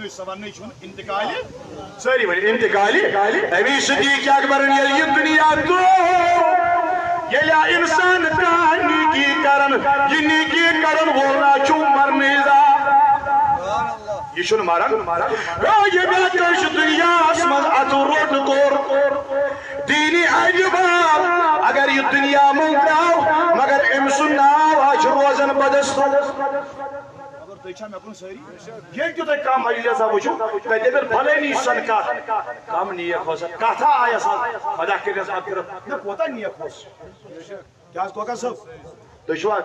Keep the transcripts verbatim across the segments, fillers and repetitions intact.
سوال نہیں چھُنہٕ انتقالِ۔ سٲری ؤنِو انتقالِ۔ اَمی صدیق اکبرن ییٚلہِ یہِ دُنیا ترٛوو، ییٚلہِ آ اِنسان کانٛہہ نیکی کرن، یہِ نیکی کرن وول نا چھُ مرنٕے زا۔ یہِ چھُنہٕ مران۔ ہے، ییٚمہِ لٹہِ چھُ دُنیاہس منٛز اَتھٕ روٚٹ کوٚر، دیٖنی اَدبہٕ، اگر یہِ دُنیا منٛز درٛاو، مگر أمۍ سُنٛد ناو حظ چھُ روزان بدستور۔ خبر تُہۍ چھا مےٚ کُن سٲری؟ ییٚلہِ تہِ تۄہہِ کانٛہہ مجلس وٕچھِو، تۄہہِ دَپن فلٲنی سن کتھ، کم نیک اوس، کتھا آیس از، خدا کٔرِنس مغفرت۔ نہ، کوتاہ نیک اوس۔ کیٛاہ حظ کوکر صٲب؟ تُہۍ چھِوا؟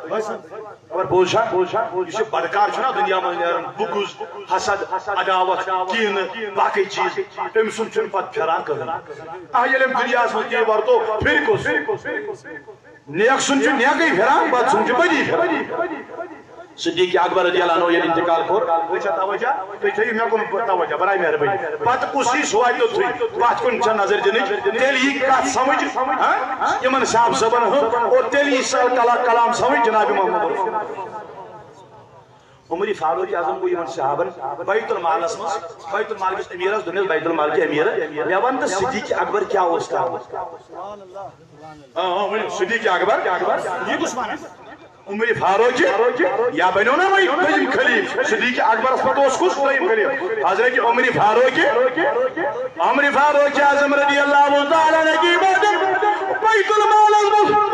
خبر پوٚز چھا؟ یُس یہِ بدکار چھُنہ دُنیا منٛز نیران، بغض، حسد، عداوت، کینہٕ، باقٕے چیٖز، تٔمۍ سُنٛد چھُنہٕ پتہٕ پھیران کٕہٕنۍ۔ آ، ییٚلہِ أمۍ دُنیاہس منٛز تہِ یہِ ورتو، پھرِ کُس؟ نیک سُنٛد چھُ نیکٕے پھِران، بد سُنٛد چھُ بدی پھِران۔ صدیق اکبر رضی اللہ عنہ ییٚلہِ انتقال کوٚر، تُہۍ چھا توجہ؟ تُہۍ تھٲیِو مےٚ کُن توجہ، برائے مہربٲنی۔ پتہٕ کُس یی سُہ واتہِ توٚتھُے، پتھ کُن چھےٚ نظر دِنٕچ۔ تیٚلہِ یی کتھ سمجھ، ہاں؟ یِمن صاحب صٲبن ہٕنٛز، اور تیٚلہِ یی سا کلا-، کلام سمجھ جناب محمد۔ عمر فاروق اعظم گوٚو یِمن صحابن بیت المالس منٛز، بیت المال کِس امیرس دوٚپنس، بیت المال کہِ امیر، مےٚ ون تہٕ صدیق اکبر کیٛاہ اوس کران؟ آ، آ، ؤنِو، صدیق اکبر۔ یہِ کُس ونان؟ عمر فاروق، یا بنیو نا وۄنۍ دوٚیِم خلیف؟ صدیق اکبرس پتہٕ اوس کُس دوٚیِم خلیف؟ حضرت عمر فاروق۔ عمر فاروق اعظم رضی اللہ تعالیٰ عنہ کی عبادت بیت المال،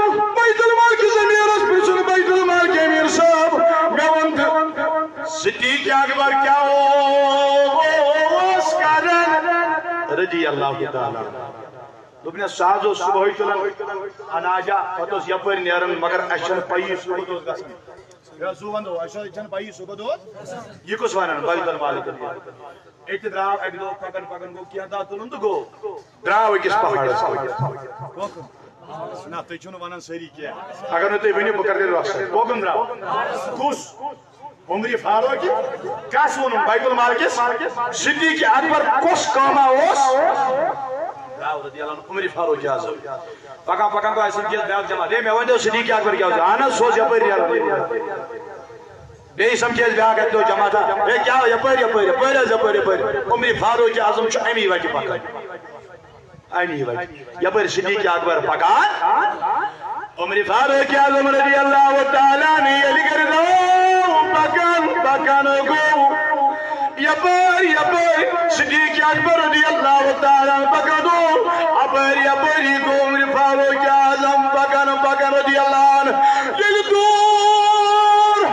بیت المال کِس امیرس پرٛژھُن، بیت المال کہِ امیر صٲب، مےٚ وَن تہٕ صدیق اکبر کیٛاہ اوس کران؟ رضی اللہ تعالیٰ عنہ۔ دوٚپنَس، سُہ حظ اوس صُبحٲے تُلان اناجا، پتہٕ اوس یپٲرۍ نیران، مگر اَسہِ چھَنہٕ پَیی سُہ کوٚت اوس گژھان۔ یا زُو وَنو، اَسہِ حظ چھَنہٕ پَیی سُہ کوٚت اوس۔ یہِ کُس وَنان؟ بیت المال کُن۔ أتی درٛاو اَکہِ دۄہ پَکان پَکان گوٚو کینٛہہ دۄہ تُلُن تہٕ گوٚو۔ درٛاو أکِس پہاڑس پٮ۪ٹھ۔ کوکُن۔ نہ، تُہۍ چھِو نہٕ وَنان سٲری کینٛہہ۔ اگر نہٕ تُہۍ ؤنِو، بہٕ کَرٕ تیٚلہِ رۄخصت۔ کوکُن درٛاو؟ کُس؟ عمر فاروق کس ووٚنُن؟ بیت المال کِس؟ صدیق اکبر کۄس کٲمہ اوس؟ درٛاو رضی اللہ عنہ عمر فاروق اعظم۔ پکان پکان گوٚو اَسہِ سمکھیس بیٛاکھ جماعت۔ ہے، مےٚ ؤنۍ تو صدیق اکبر کیٛاہ اوس؟ اہن حظ، سُہ اوس یپٲرۍ نیران۔ بیٚیہِ سمکھیس بیٛاکھ اَتہِ گوٚو جماعتھا۔ ہے، کیٛاہ یپٲرۍ، یپٲرۍ، یپٲرۍ حظ، یپٲرۍ، یپٲرۍ۔ عمر فاروق اعظم چھُ اَمی وَتہِ پکان۔ اَمی وَتہِ۔ یپٲرۍ صدیق اکبر پکان، عمر فاروق اعظم رضی اللہ تعالیٰ عنہ ییٚلہِ گرِ درٛاو، پکان پکان گوٚو۔ یپٲرۍ، یپٲرۍ صدیق اکبر رضی اللہ تعالیٰ عنہ پکان گوٚو۔ اپٲرۍ، یپٲرۍ گوٚو عمر فاروق اعظم پکان پکان رضی اللہ عنہ۔ ییٚلہِ دوٗر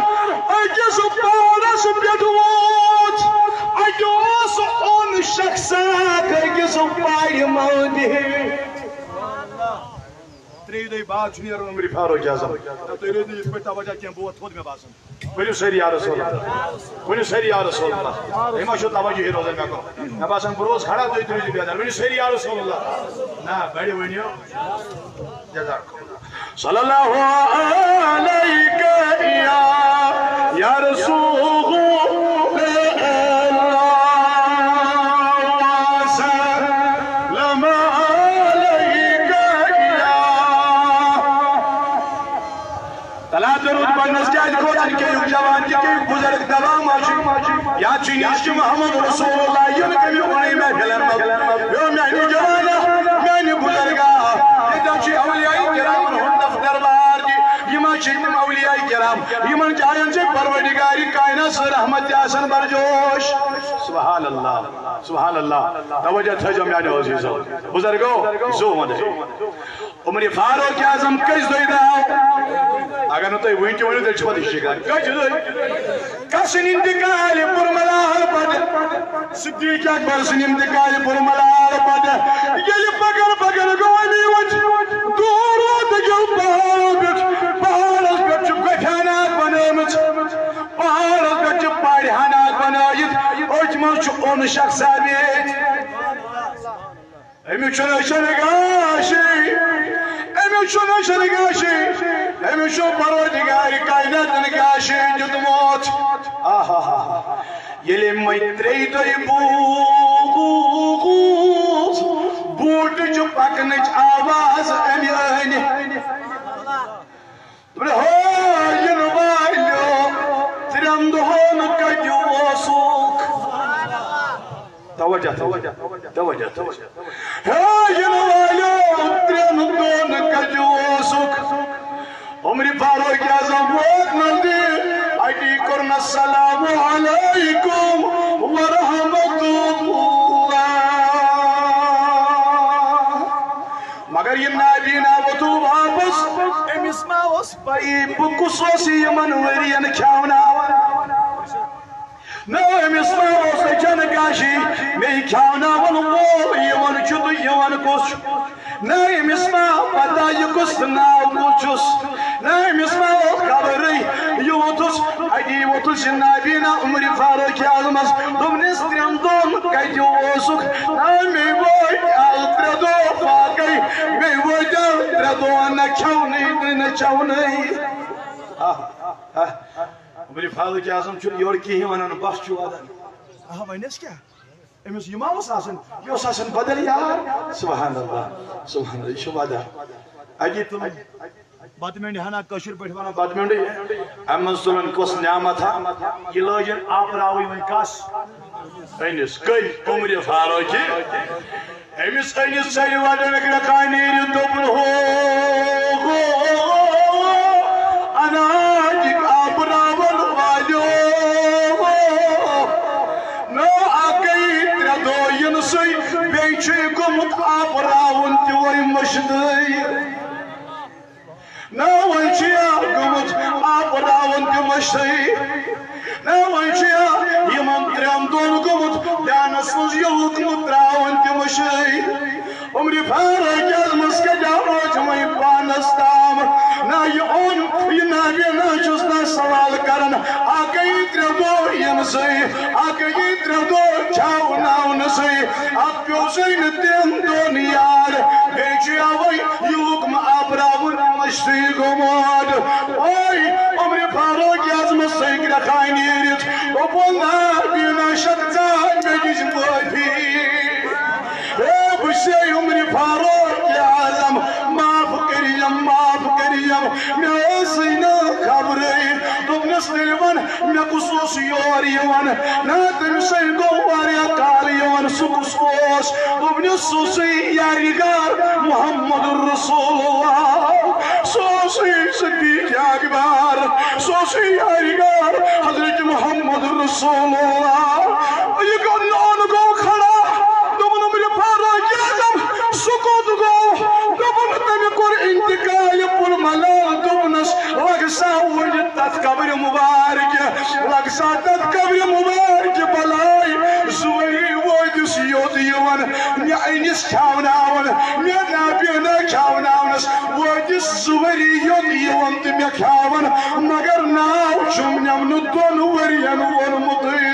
أکِس پہاڑس پٮ۪ٹھ ووت، اَتہِ اوس اوٚن شخصا أکِس پہاڑِ منٛز بِہِتھ۔ ترٛیٚیہِ دۄہہِ بعد چھُ نیران عمر فاروق اعظم۔ تہٕ تُہۍ روٗزِو یِتھ پٲٹھۍ توجہ، کینٛہہ بوتھ تھوٚد مےٚ باسان۔ ؤنِو سٲری یا رسول اللہ۔ ؤنِو سٲری یا رسول اللہ۔ تُہۍ ما چھِو توجہ ہی روزان مےٚ کُن؟ مےٚ باسان بہٕ روزٕ کھڑا، تُہۍ تہِ روٗزِو بیدار۔ ؤنِو سٲری یا رسول اللہ۔ نہ، بڑِ ؤنِو۔ جزاک اللہ۔ صلی اللہ علیک یا، یا رسول اللہ۔ سلام علیک یا۔ تلا درود پرنس کیازِ کھوژان؟ کیُک جوان تہِ کیُک بزرگ دوا ما چھُ؟ یا چھُ یہِ چھُ محمد رسول اللہ، یِم کٔمۍ ووٚنُے محفلن منٛز؟ یو میانہِ جوانا، میانہِ بزرگا، ییٚتٮ۪ن چھُ اولیاء کرامن ہُنٛد دفتر بار تہِ۔ یِم حظ چھِ تِم اولیاء کرام، یِمن جاین چھِ پروردگار کائنات سٕنٛز رحمت تہِ آسان برجوش۔ سبحان اللہ، سبحان اللہ۔ توجہ تھٲیزیو میانیو عزیزو، بزرگو، زو وندے۔ عمر فاروق اعظم کٔژِ دۄہہِ درٛاو؟ اگر نہٕ تُہۍ وٕنۍ تہِ ؤنِو، تیٚلہِ چھِ پتہٕ یہِ شِکایت۔ کٔژِ دۄہہِ؟ کس سٕنٛدِ انتقالہِ پُرملال پتہٕ، صدیق اکبر سٕنٛدِ انتقالہِ پُرملال پتہٕ، ییٚلہِ پکان پکان گوٚو اَمی وَتہِ، دوٗر ووت أکِس پہاڑس پٮ۪ٹھ، پہاڑس پٮ۪ٹھ چھِ گۄپھِ ہنا بنٲومٕژ، پہاڑس پٮ۪ٹھ چھِ پارِ ہنا بنٲیِتھ، أتھۍ منٛز چھُ اوٚن شخصا بیٚیہِ۔ أمِس چھُنہٕ أچھن گاشے، أمِس چھُنہٕ أچھن گاشے، أمِس چھُ پروردگار کائناتن گاشے دیُتمُت۔ آہا۔ ییٚلہِ أمۍ وۄنۍ ترٛیٚیہِ دۄہہِ بوٗز، بوٗٹہٕ چھُ پکنٕچ آواز أمۍ أنۍ۔ دوٚپُن، ہو یِنہٕ والیو، ترٛٮ۪ن دۄہن کتہِ اوسُکھ؟ توجہ، توجہ، توجہ، توجہ۔ ہے، یِنہٕ والیو ترٛٮ۪ن دۄن کتہِ اوسُکھ؟ عمر فاروق اعظم ووت نزدیٖک، اَتی کوٚرُن السلام علیکم ورحمۃ اللہ۔ مگر یہِ نابینا ووٚتھُن واپس، أمِس ما اوس پَیی بہٕ کُس اوس یِمن ؤرین کھیاوناوان؟ نہ أمِس ما اوس أچھن گاشی، مےٚ کھیاوناوَن وول یِوان چھُ تہٕ یِوان کُس چھُ؟ نہ أمِس ما پتہ یہِ کُس تہٕ ناو کُس چھُس؟ نہ أمِس ما اوس خبرٕے یہِ ووٚتھُس، اَتی ووٚتھُس یہِ نابینا عمر فاروق اعظمس، دوٚپنس، "ترٛٮ۪ن دۄہن کتہِ اوسُکھ؟" نہ مےٚ وٲتۍ از ترٛےٚ دۄہ باقٕے، مےٚ وٲتۍ از ترٛےٚ دۄہ نہ کھٮ۪ونٕے تہٕ نہ چٮ۪ونٕے۔ آہ، آہ۔ عمر فاروق اعظم چھُنہٕ یورٕ کِہیٖنۍ وَنان، بس چھُ وَدان۔ آ، وۄنۍ ٲس کیٛاہ؟ أمِس یہِ ما اوس آسان؟ یہِ اوس آسان بدل یار۔ سبحان اللہ، سبحان اللہ، یہِ چھُ وَدان۔ اَتی تُلُن بَتہٕ مٮ۪نٛڈِ ہنا کٲشِر پٲٹھۍ وَنان بَتہٕ مٮ۪نٛڈٕے۔ اَمہِ منٛز تُلُن کۄس نعمت ہا؟ یہِ لٲجِن آپراوٕنۍ وۄنۍ کَس؟ أمِس کٔمۍ؟ عمر فاروقی۔ أمِس أنِس ژَرِ وَٹَن کرٛٮ۪کھان نیٖرِتھ دوٚپُن، "ہو، ہو، اناجِک آپراوَن والیو، نو اَکٕے ترٛےٚ دۄہ یِنہٕ سٕے، بیٚیہِ چھُے گوٚمُت آپراوُن تہِ وۄنۍ مٔشدٕے۔" نہ وۄنۍ چھُ یا گوٚمُت آپراوُن تہِ مٔشدٕے۔ نہ وۄنۍ چھُ یا یِمن ترٛٮ۪ن دۄہن گوٚمُت دیانس منٛز یہِ حُکمہٕ ترٛاوُن تہِ مٔشدٕے۔ عمر فاروق اعظمس کتہِ روزِ وۄنۍ پانس تام؟ نہ یہِ اوٚن، یہِ نابینا چھُس نہ سوال کران، اکھ گٔیی ترٛےٚ دۄہ یِنہٕ سٕے، اکھ گٔیی ترٛےٚ دۄہ کھیاوناونہٕ سٕے، اکھ پیوٚو سُے نہٕ ترٛٮ۪ن دۄہن یار، بیٚیہِ چھُ یا وۄنۍ یہِ حُکمہٕ آپراوُن مٔشدٕے گوٚمُت۔ اوے عمر فاروق اعظمس سۭتۍ کرٛٮ۪کھان نیٖرِتھ، دوٚپُن، "نابینا شخصا، مےٚ دِژ معٲفی۔ ہے، بہٕ چھُسے عمر فاروق اعظم، معاف کٔرِم، معاف کٔرِم، مےٚ ٲسٕے نہٕ خبرٕے۔" دوٚپنس، "تیٚلہِ وَن، مےٚ کُس اوس یور یِوان؟" نہ، تٔمِسے گوٚو واریاہ کال یِوان، سُہ کُس اوس؟ دوٚپنس، "سُہ اوسُے یارِ غار محمد رسول اللہ، سُہ اوسُے صدیق اکبر، سُہ اوسُے یارِ غار حضرت محمد رسول اللہ۔" یہِ گوٚو، نوٚن گوٚو کھڑا، دوٚپُن، "عمر فاروق اعظم، سُہ کوٚت گوٚو؟" دوٚپُن، "تٔمۍ کوٚر انتقال پُر ملال۔" دوٚپنس، "لگ سا وۄنۍ تتھ قبرِ مبارکہِ، لگ سا تتھ قبرِ مبارکہِ بلاے، زٕ ؤری وٲتِس یوٚت یِوان، مےٚ أنِس کھیاوناوان، مےٚ نابینا کھیاوناونس وٲتِس زٕ ؤری یوٚت یِوان تہٕ مےٚ کھیاوان، مگر ناو چھُم نٮ۪منہٕ دۄن ؤرین ووٚنمُتٕے۔"